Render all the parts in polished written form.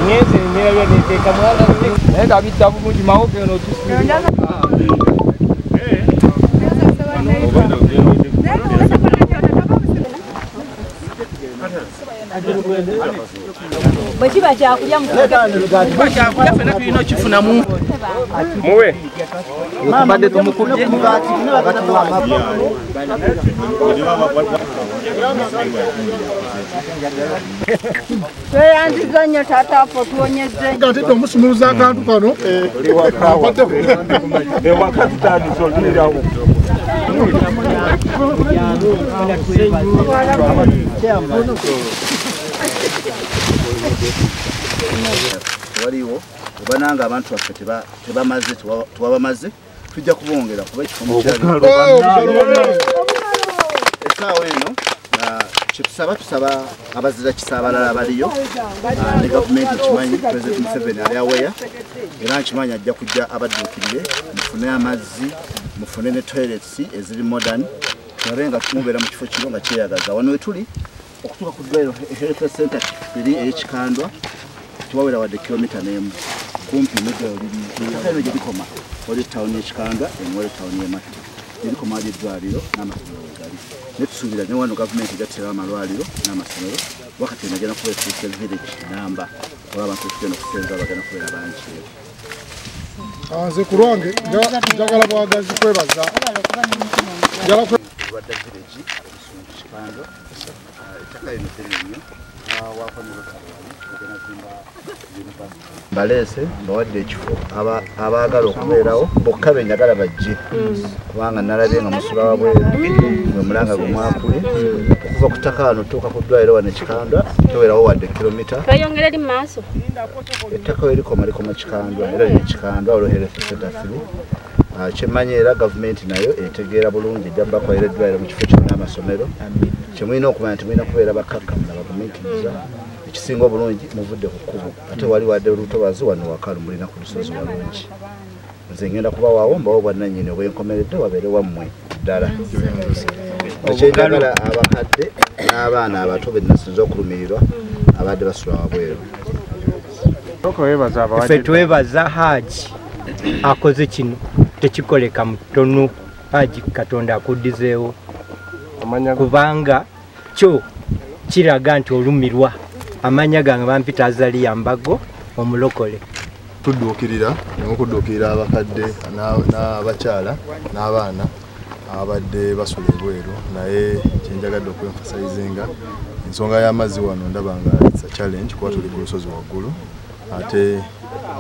Ngenze nera neteeka mwana naye kabita bulungi mawoke ono tusiibwa. Bwe kiba kyakulya kyakulya ffenna tulina okifunamu. Muwe tubadde tumukubye. Tweyanziza nnyo taata waffe otuwonyezza. Ate omusumuluza akantu kano. Ewaka tutandise olulirawo. Waliwo obananga abantu baffe tebamaze tewabamaze tujja kubongera kuba ekifo mukyali. Essaawa eno kyetusaba tusaba abazira kisa abalala baliyo ne gavumenti ekimanyi President Museveni ali aweya era nkimanyi ajja kujja abadduukirire mufune amazzi mufune ne toilets eziri modern tulabe nga tumubeera mu kifo kino nga kyeyagaza. Wano wetuli okutuuka ku ddwaliro health center eri ey'Ekikandwa tiwawera wadde kilomita n'emu kumpi n'eddwaliro liri eno gye likoma wali tawuni y'Ekikandwa eno wali tawuni y'e Matu gye likoma wali eddwaliro n'amasomero we gali. Ne tusuubira ne wano gavumenti ejja amalwaliro n'amasomero wakati eno egenda kuba efuuse village namba oba abantu ekigenda okusenza bagenda kubeera bangi. Nze ku lwange njagala bwagazi kwebaza. Lwadda village Obusungu Kikandwa ettaka lino ddene nnyo waako ne Rotary wali ogenda zimba university. Mbaleese mbawadde ekifo abaagala okubeerawo bokka be njagala bajje kubanga nalabye nga musula wabweru gwe mulanga gwe mwakule okuva ku ttaka wano otuuka ku ddwaliro wano e Kikandwa tewerawo wadde kilomita. Tweyongere eri mu maaso. Ettaka we likoma likoma Kikandwa era liri Kikandwa olwo health center 3. Kyemmanyi era gavumenti nayo etegeera bulungi ejja bakolera eddwaliro mu kifo kino n'amasomero. Kyemulina okumanya nti mulina kubeera bakkakkamu na bagumiikiriza. Ekisinga obulungi muvudde ku kkubo ate wali wadde olutobazi wano wakalu mulina ku lusozi walungi. Nze ngenda kubawaawo mbawo obwannannyini obwenkomeredde wabeere wammwe ddala. Ekyenjagala abakadde n'abaana abato be nasinze okulumirirwa abadde basula wabweru. Ffe twebaza Haji akoze kino tekikoleka mutono. Haji Katonda akuddizeewo kubanga kyo kiraga nti olumirwa. Amanya gange bampita Azalia Mbago omulokole. Tudduukirira n'okudduukirira abakadde n'abakyala n'abaana abadde basula ebweru naye kyenjagadde okwemphasizinga ensonga y'amazzi wano ndaba nga it's a challenge kuba tuli ku lusozi waggulu ate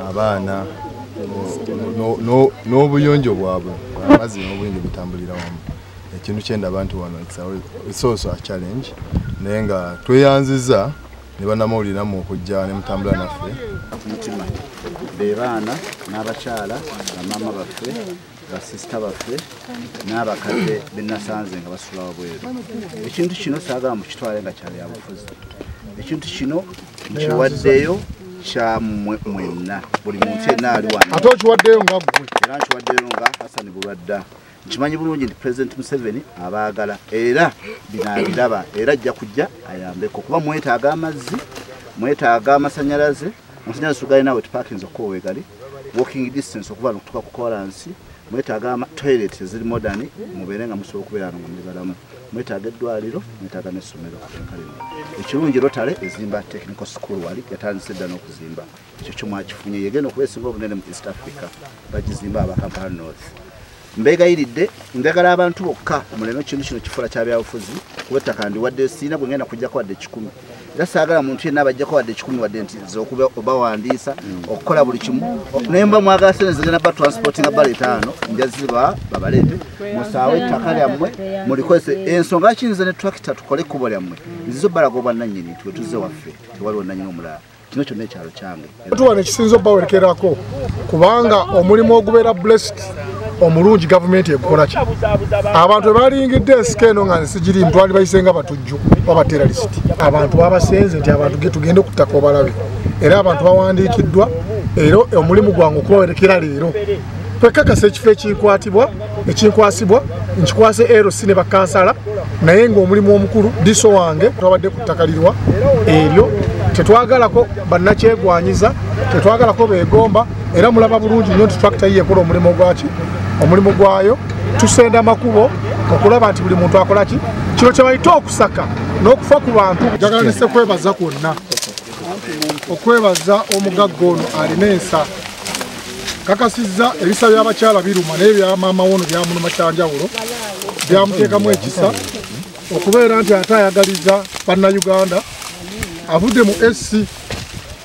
abaana n'obuyonjo bwabwe amazzi n'obuyonjo bitambulira wamu. Ekintu kyendaba nti wano it's also a challenge naye nga tweyanziza ne bannamawulire nammwe okujja ne mutambula naffe. Mutima be baana n'abakyala bamaama baffe basisita baffe n'abakadde be nasanze nga basula wabweru. Ekintu kino saagala mukitwale nga kya byabufuzi. Ekintu kino nkiwaddeyo kya mmwe mwenna buli muntu yenna ali wano. Ate okiwaddeyo nga ggwe. Era nkiwaddeyo nga Hassan Bulwadda. Nkimanyi bulungi nti President Museveni abaagala era bino abiraba era ajja kujja ayambeko kuba mwetaaga amazzi, mwetaaga amasannyalaze. Amasannyalaze tugalina we tupakinze okuba wegali walking distance okuva n'okutuuka ku kolansi. Mwetaaga toilet eziri modern mubeere nga musobola okubeera nga muli balamu. Mwetaaga eddwaliro, mwetaaga n'essomero ku ttaka lino. Ekirungi Rotary ezimba technical school wali yatandise dda n'okuzimba. Ekyo kyo mwakifunye yegenda okuba esinga obunene mu East Africa bagizimba aba Kampala North. Mbeegayiridde njagala abantu bokka muleme ekintu kino kifuula kya byabufuzi kuba ettaka ndiwadde siina bwe ngenda kujjako wadde 10 era saagala muntu yenna abajjako wadde 10 wadde nti nze okuba obawandiisa okukola buli kimu naye mba mwagala ssente zigenda ba transportinga baleeta wano nja ziba babaleete musaawe ettaka lyammwe mulikozese. Ensonga kiyinza ne tractor tukole ekkubo lyammwe nzize obbalaga obwannannyini nti we tuzze waffe tewaliwo nnannyini omulala. Kino kyonna ekyalo kyange. Tuwa nekisinza obbawerekerako kubanga omulimu ogubeera blessed omulungi gavumenti egukola ki? Abantu balingidde ensiko eno nga nsigirimu twali bayise nga batujju oba terrorist. Abantu babasenze nti abantu tugende ku ttaka obalabe era abantu bawandiikiddwa era omulimu gwange okubawerekera leero twekakasa ekifo ekinkwasibwa nkikwase LC ne bakansala naye ng'omulimu omukulu diso wange twabadde ku ttaka lirwa eryo Tetwagalako bannakyegwanyiza, tetwagalako beegomba, era mulaba bulungi nnyo nti tractor yiye ekola omulimu gwaki, omulimu gwayo. Tusenda amakubo okulaba nti buli muntu akola ki, kino kye bayita okusaka n'okufa ku bantu. Njagala nese kwebaza kwonna, okwebaza omugagga ono alina ensa. Kakasizza ebisa by'abakyala biruma naye bya maama wono byamuluma kyanjawulo, byamuteekamu ekisa okubeera nti ate ayagaliza bannayuganda. Avudde mu SC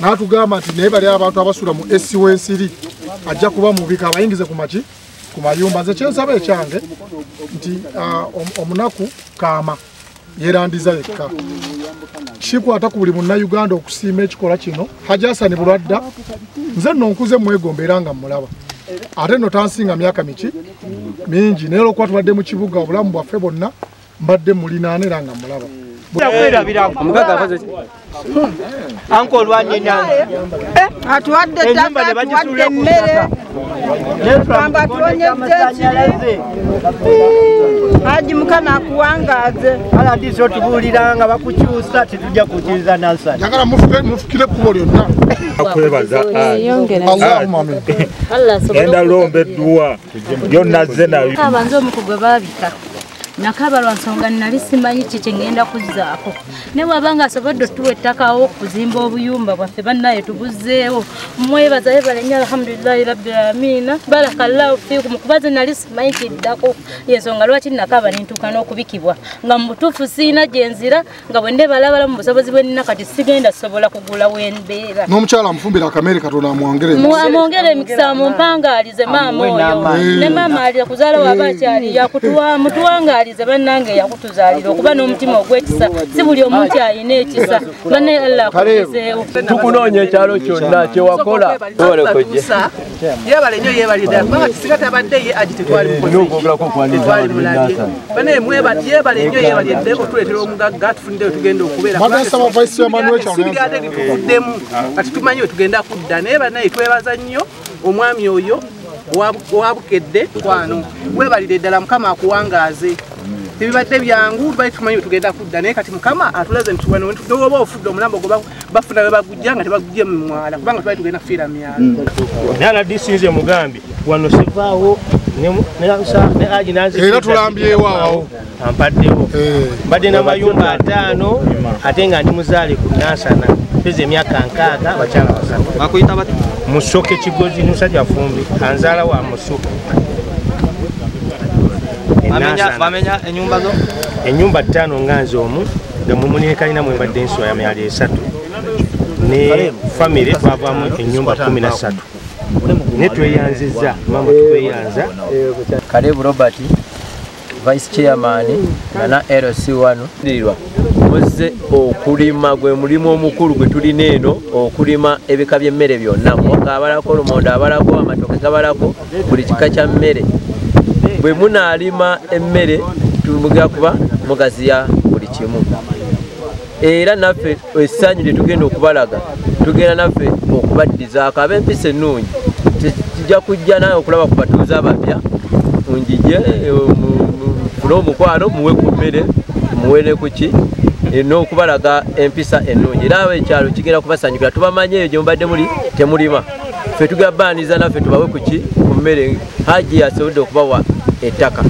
n'atugamba nti naye bali abantu abasula mu SC w'ensiri ajja kuba mubika abayingize ku maki ku mayumba. Nze kyensaba ekyange nti omunaku kaama yeerandiza yekka. Kikwata ku buli munnayuganda okusiima ekikola kino. Hajji Hassan Bulwadda nze nno nkuze mwegomba era nga mmulaba, ate nno tansinga myaka miki mingi, naye olwokuba tubadde mu kibuga obulamu bwaffe bwonna mbadde mulinaana era nga mmulaba. Atuwadde ettaka, atuwadde emmere, gamba atuwonyezza ekiri. Haji Mukama akuwangaaze. Aladisi otubuulira nga bakukyusa, tetujja kukkiriza Nansana. Njagala mufukire ekkubo lyonna. Akwebaza Allahumma amin. Genda lomba edduwa yonna azze nayo. Abanze omuku gwe baabika nakaba lwa nsonga nali simanyi ki kye ngenda kuzzaako, naye bw'aba ng'asobodde otuwa ettaka awo okuzimba obuyumba bwaffe bannaye tubuzzeewo. Mwebaza yebale nnyo, alhamdulillahi rabbil aalamiina, barakallahu fiikum, kuba nze nali simanyi kiddako. Y'ensonga lwaki nakaba ne ntuuka n'okubikibwa nga mu butuufu siina gye nzira, nga bwe ndeebalabala mu busobozi bwe nnina kati sigenda sobola kugula we mbeera. N'omukyala amufumbira akamere Katonda amwongere amwongere emikisa, mumpangaalize maama oyo ne maama alira kuzaala waba akyali yakutuwa mutuwangaalize bannange yakutuzaalira okuba n'omutima ogw'ekisa. Si buli omuntu alina ekisa, bannaye Allah akugezeewo. Tukunoonya ekyalo kyonna kyewakola. Yeebale nnyo, yeebale ddala, kubanga kisinga tabadde ye Haji tetwali mulabye. Bannaye yeebale nnyo, yeebale ddala otuleetera omugagga tufuniddeyo tugenda okubeera. Essuubi lituvuddemu kati tumanyi we tugenda kudda, naye bannaye twebaza nnyo omwami oyo owabukedde kwano. Weebalire ddala, Mukama akuwangaaze. Tebibadde byangu, bali tumanyi tugenda kudda, naye kati Mukama atulaze nti wano oba ofudde omulambo gwe bafuna we bagujja nga tebagujje mu mwala, kubanga twali tugenda kufiira myalo. Naye RDC nze mugambi wano sivaawo ne Haji nanzikiriza era tulambyewo awo ampaddewo. Mbadde n'amayumba 5 ate nga ndi muzaale ku Nansana, mpeza emyaka 6, abakyala 3. Bakuyita bati? Musoke Kigozi, musajja Fumbi, anzaala wa Musoke. Bamenya ennyumba zo? Ennyumba 5 nga nze omu, nga mumuneekalina mwe mbadde enswa ya myalo 3. Ne famire twavaamu ennyumba 13. Ne tweyanzizza, maama tukweyanza. Kalebu Robert, Vice Chairman na LC1. Muzze okulima gwe mulimu omukulu gwe tulina eno, okulima ebika by'emmere byonna. Muwogo abalako, lumonde abalako, amatooke gabalako, buli kika kya mmere. Bwe munaalima emmere tumugera kuba mugaziya buli kimu. Era naffe essanyu lye tugenda okubalaga, tugenda naffe okubaddizaako ab'empisa ennungi. Kijja kujja naye okulaba ku batuuze abapya, njije mufune omukwano, muwe ku mmere, muwe ne ku ki, n'okubalaga empisa ennungi. Era ekyalo kigenda kubasanyukira, tubamanye eyo gye mubadde muli temulima. Ffe tugenda baaniza naffe tubawe ku ki, ku mmere. Haji asobodde okubawa ettaka.